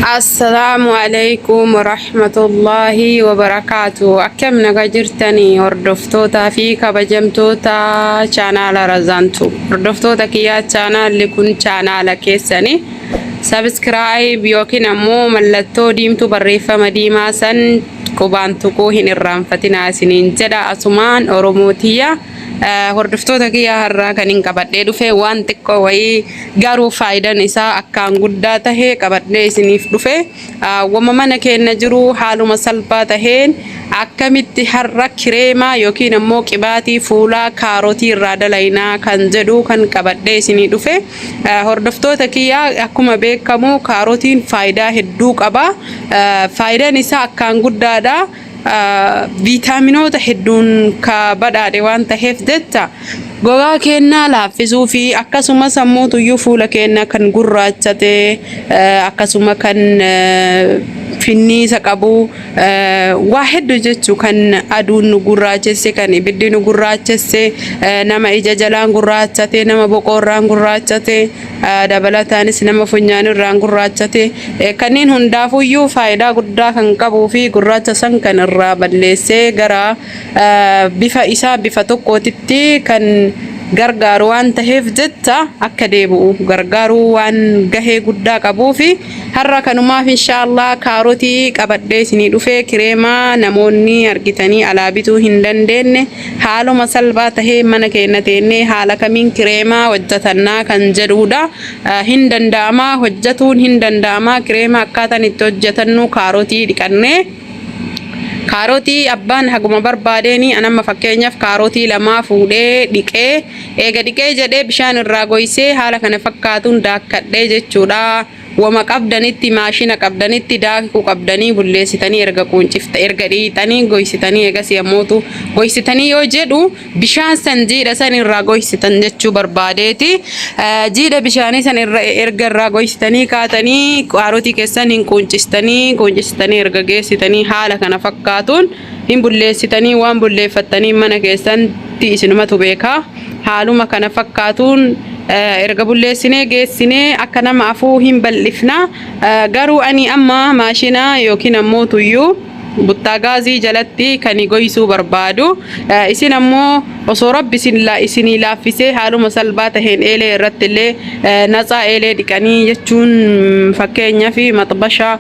Assalaamu alaikum warahmatullaahi wabarakaatu. Akkam nagaa jirtanii hordoftootaa fi kabajamtoota chaanaala Razaantu. Hordoftoota kiyyaa, chaanaalli kun chaanaala keessani. Subscribe yookiin ammoo mallattoo diimtuu barreeffama diimaa san qubaan tuquu hin irraanfatinaa isiniin jedha asumaan Oromoo tiyya. Hordoftoota kiyyaa, har'aa kan hin qabadhee dhufe waan xiqqoo wayii, garuu faayidaan isaa akkaan guddaa tahe qabadhee isiniif dhufe. Wama mana keenya jiru haaluma salphaa taheen akkamitti har'a kireemaa yookiin ammoo qibaatii fuulaa kaarotii irraa dalaynaa kan jedhu kan qabadhee isinii dhufe. Hordoftoota kiyyaa, akkuma beekamu kaarotiin faayidaa hedduu qaba. Faayidaan isaa akkaan guddaadha. Viitaaminoota hedduun ka badhaadhe waan taheef jecha gogaa keenyaa laaffisuu fi akkasumas ammoo tuyyuu fuula keenya kan gurraachate, akkasuma kan finniisa qabu, waa hedduu jechuu, kan aduun nu gurraachesse, kan ibiddi nu gurraachesse, nama ija jalaan gurraachate, nama boqoorraan gurraachate, dabalataanis nama funyaanirraan gurraachate, kanneen hundaafuyyuu faayidaa guddaa kan qabuu fi gurraacha san kan irraa balleessee gara bifa isaa bifa tokkootitti kan gargaaru waan taheef jecha akka deebi'u gargaaruu waan gahee guddaa qabuu fi har'a kanumaaf inshaallah kaarotii qabadhee isinii dhufee. Kireemaa namoonni argitanii alaa bituu hin dandeenye haaluma salphaa tahee mana keenya teennee haala kamiin kireemaa hojjetannaa kan jedhudha. Hin danda'amaa, hojjetuun hin danda'amaa. Kireemaa akkaataan itti hojjetannu kaarotii dhiqannee, kaarotii abbaan haguma barbaadeen, anamma fakkeenyaaf kaarotii lamaa fuudhee dhiqee, eega dhiqee jedhee bishaan irraa goysee haala kana fakkaatuun daakkadhee jechuudha. Wama qabdanitti, maashina qabdanitti daakuu qabdanii bulleessitanii, erga quuncifta, erga dhiixanii goysitanii, eegas yommuutu goysitanii yoo jedhu bishaan san jiidha san irraa goysitan jechuu barbaadeeti. Jiidha bishaanii san irra erga irraa goysitanii kaatanii kaarotii keessan hin quuncistanii, quuncistanii erga geessitanii haala kana fakkaatuun hin bulleessitanii. Waan bulleeffattanii mana keessatti isinumatu beekaa. Haaluma kana fakkaatuun erga bulleessinee geessinee akka nama afuu hin bal'ifna. Garuu ani amma maashina yookiin ammoo tuyyuu buttaa gaazii jalatti kan goysuu barbaadu. Isin ammoo osoo Rabbi isinii laaffisee haaluma salphaa taheen eelee irratti illee natsaa eelee dhiqanii jechuun, fakkeenyaaf maxbashaa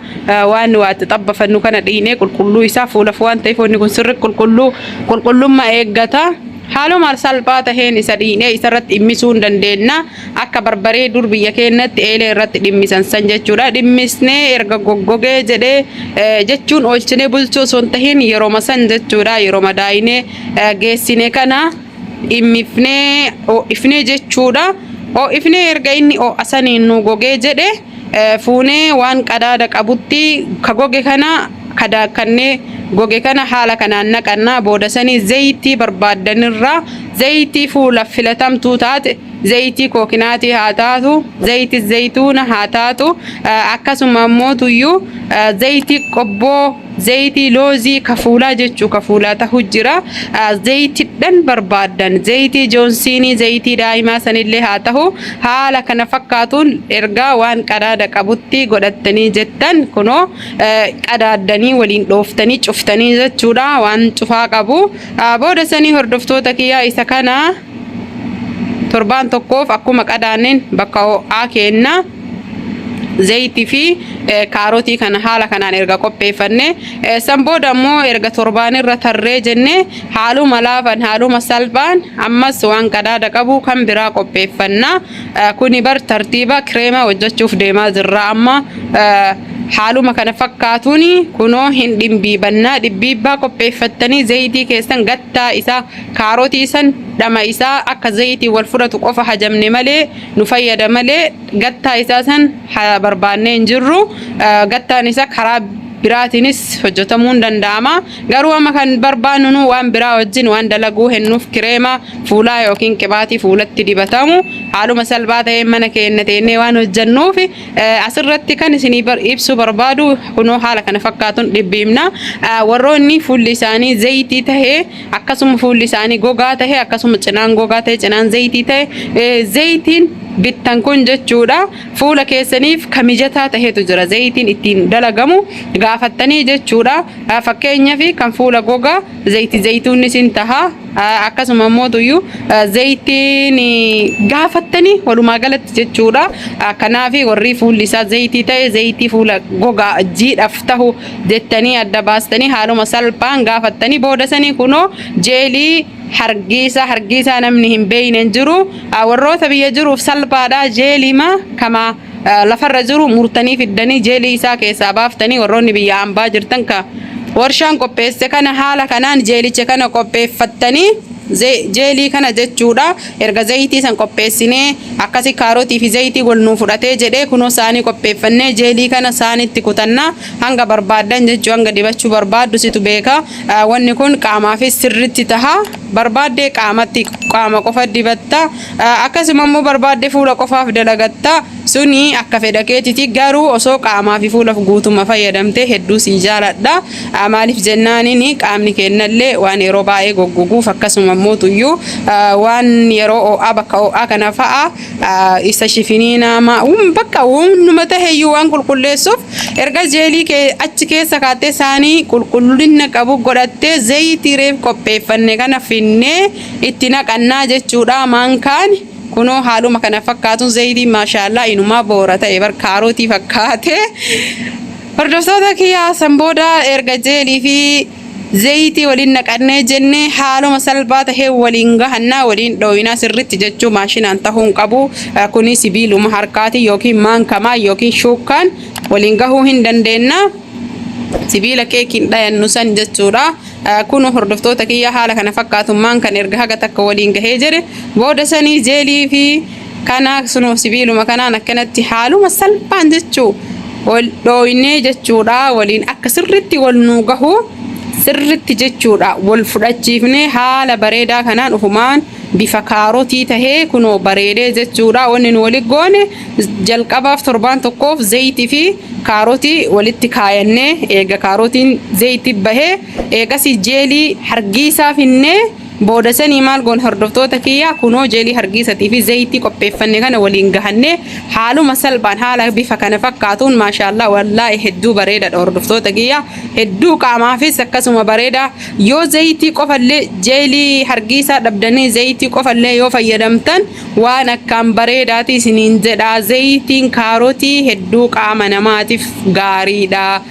waan waa itti xabbafannu kana dhiinee qulqulluu isaa fuulaaf waan ta'eef wanni kun sirri qulqulluu qulqullummaa eeggata. Haaluma salphaa taheen isa dhiinee isarratti dhimmisuu hin dandeenya. Akka barbaree dur biyya keenyatti eelee irratti dhimmisan san jechuudha. Dhimmisnee erga goggogee jedhee jechuun oolchinee bulchuu osoo hin tahin yeroma san jechuudha. Yeroma daayinee geessine kana dhimmifnee ho'ifnee jechuudha. Ho'ifnee erga inni ho'a saniin nu gogee jedhe fuunee waan qadaada qabutti ka goge kana kadaakkannee goge kana haala kanaan naqannaa. Booda sanii zayitii barbaaddanirraa, zayitii fuula filatamtuu taate, zayitii kookinaatii haa taatu, zayitii zayituuna haa taatu, akkasuma ammoo tuyyuu zayitii qobboo, zayitii loozii ka fuulaa jechuu ka fuulaa tahu jira. Zayitidhan barbaaddan, zayitii joonsiinii, zayitii daa'imaa sanillee haa tahu, haala kana fakkaatuun ergaa waan qadaada qabutti godhattanii jettan kunoo qadaaddanii waliin dhooftanii cuftanii jechuudha, waan cufaa qabu. Booda sanii, hordoftoota kiyyaa, isa kana torbaan tokkoof akkuma qadaanneen bakka ho'aa kenna. Zayitii fi kaarotii kana haala kanaan erga qopheeffanne, san booda ammoo erga torbaan irra tarree jenne haaluma laafan, haaluma salphaan ammas waan qadaada qabu kan biraa qopheeffanna. Kuni bar tartiiba kireema hojjechuuf deemaa jirra amma. Haaluma kana fakkaatuun kunoo hin dhimbiibannaa. Dhibbiibbaa qopheeffattanii zayitii keessan gattaa isaa, kaarotii san dhama isaa akka zayitii wal fudhatu qofa hajamne malee nu fayyada malee gattaa isaa san barbaannee hin jirru. Gattaan isaa karaa biraatiinis hojjetamuu hin danda'ama. Garuu amma kan barbaannu nu waan biraa wajjin waan dalaguu hennuuf kireema fuulaa yookiin qibaatii fuulatti dibatamu haaluma salphaa ta'een mana keenya teennee waan hojjennuuf asirratti kan isinii ibsuu barbaadu kunoo haala kana fakkaatuun dhibbiimna. Warroonni fuulli isaanii zayitii tahee, akkasuma fuulli isaanii gogaa tahee, akkasuma cinaan gogaa tahee, cinaan zayitii ta'e, zayitiin Bittan kun jechuudha fuula keessaniif ka mijataa tahetu jira zayitiin ittiin dalagamu gaafattanii jechuudha. Fakkeenyaaf kan fuula gogaa zayti zayituunni sin taha, akkasuma immoo zayitiin gaafattanii walumaa galatti jechuudha. Kanaaf warri fuulli isaa zayitii ta'e zayitii fuula gogaa jiidhaaf tahu jettanii adda baastanii haaluma salphaan gaafattanii booda sanii kunoo jeelii hargiisa hargiisaa namni hin beeyne hin jiru. Warroota biyya jiruuf salphaadha, jeelima kama lafarra jiru murtanii fiddanii jeelii isaa keessaa baaftanii, warroonni biyya hambaa jirtan ka warshaan qopheesse kana haala kanaan jeelicha kana qopheeffattanii, jeelii kana jechuudha. Erga zayitii san qopheessinee akkasi kaarotii fi zayitii wal nuu fudhatee jedhee, kunoo saanii qopheeffannee jeelii kana saanitti kutannaa, hanga barbaaddan jechuu, hanga dibachuu barbaaddu situ beeka. Wanni kun qaamaafis sirritti taha. Barbaaddee qaamatti qaama qofa dibatta, akkasuma immoo barbaaddee fuula qofaaf dalagatta, suni akka fedha keetiti. Garuu osoo qaamaa fi fuulaaf guutuma fayyadamte hedduu sii jaaladha. Maaliif jennaaniin qaamni kennallee waan yeroo baay'ee goggoguuf, akkasuma immoo tuyyuu waan yeroo ho'aa bakka ho'aa kana fa'a isa shifiniinaa bakka uumnuma taheyyuu waan qulqulleessuuf, erga jeelii kee achi keessa kaattee saanii qulqullina qabu godhattee zayitii reef qopheeffanne kana finnee itti naqannaa jechuudha maankaan. Kunoo haaluma kana fakkaatuun zayitiin maashaallaa inumaa boora ta'e bar, kaarotii fakkaate. Hordoftoota kiyyaa, san booda erga jeelii fi zayitii waliin naqannee jennee haaluma salphaa tahee waliin gahannaa, waliin dhooyinaa sirritti jechuu, maashinaan tahuu hin qabu. Kuni sibiiluma harkaati yookiin maankamaa yookiin shuukkaan waliin gahuu hin dandeenna. Sibiila keekiin dhayannu san jechuudha. Kun hordoftoota kiyya, haala kana fakkaatummaan kan erga haga takka waliin gahee jedhe booda sanii jeelii fi kana sunu sibiiluma kanaan akkanatti haaluma salphaan jechuu wal dhooynee jechuudha, waliin akka sirritti wal nuu gahu sirritti jechuudha, wal fudhachiifnee haala bareedaa kanaan ufumaan bifa kaarotii tahee kunoo bareedee jechuudha. Wanni nu wali goone jalqabaaf torbaan tokkoof zayitii fi kaarotii walitti kaayannee, eega kaarotiin zayitii bahee eegasii jeelii hargiisaa finnee booda sanii maal goone? Hordoftoota kiyyaa, kunoo jeelii hargiisatii fi zayitii qopheeffanne kana waliin gahannee haaluma salphaan haala bifa kana fakkaatuun, maashaallaa, wallaahi hedduu bareedaadha. Hordoftoota kiyyaa, hedduu qaamaafis akkasuma bareeda. Yoo zayitii qofallee, jeelii hargiisaa dhabdanii zayitii qofallee yoo fayyadamtan waan akkaan bareedaati isiniin jedha. Zayitiin kaarotii hedduu qaama namaatiif gaariidha.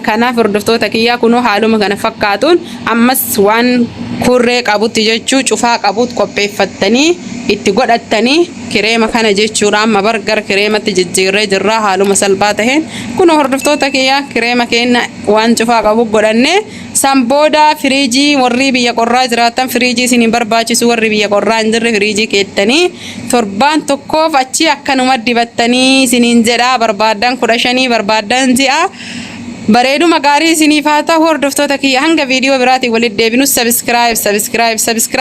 Kanaaf hordoftoota kiyyaa, kunoo haaluma kana fakkaatuun ammas waan kurree qabutti jechuu cufaa qabutti qopheeffattanii itti godhattanii kireema kana jechuudha. Amma bargar kireematti jijjiirree jirra haaluma salphaa taheen. Kunoo hordoftoota kiyyaa, kireema keenya waan cufaa qabu godhannee san booda firiijii, warri biyya qorraa jiraatan firiijii isin hin barbaachisu, warri biyya qorraa hin jirre firiijii keettanii torbaan tokkoof achi akkanuma dibattanii isiniin jedha. Barbaaddan 15, barbaaddan ji'a, bareeduma gaarii isiniif haa ta'u. Hordoftoota kiyya, hanga viidiyoo biraatiin walitti deebinu, subscribe, subscribe, subscribe.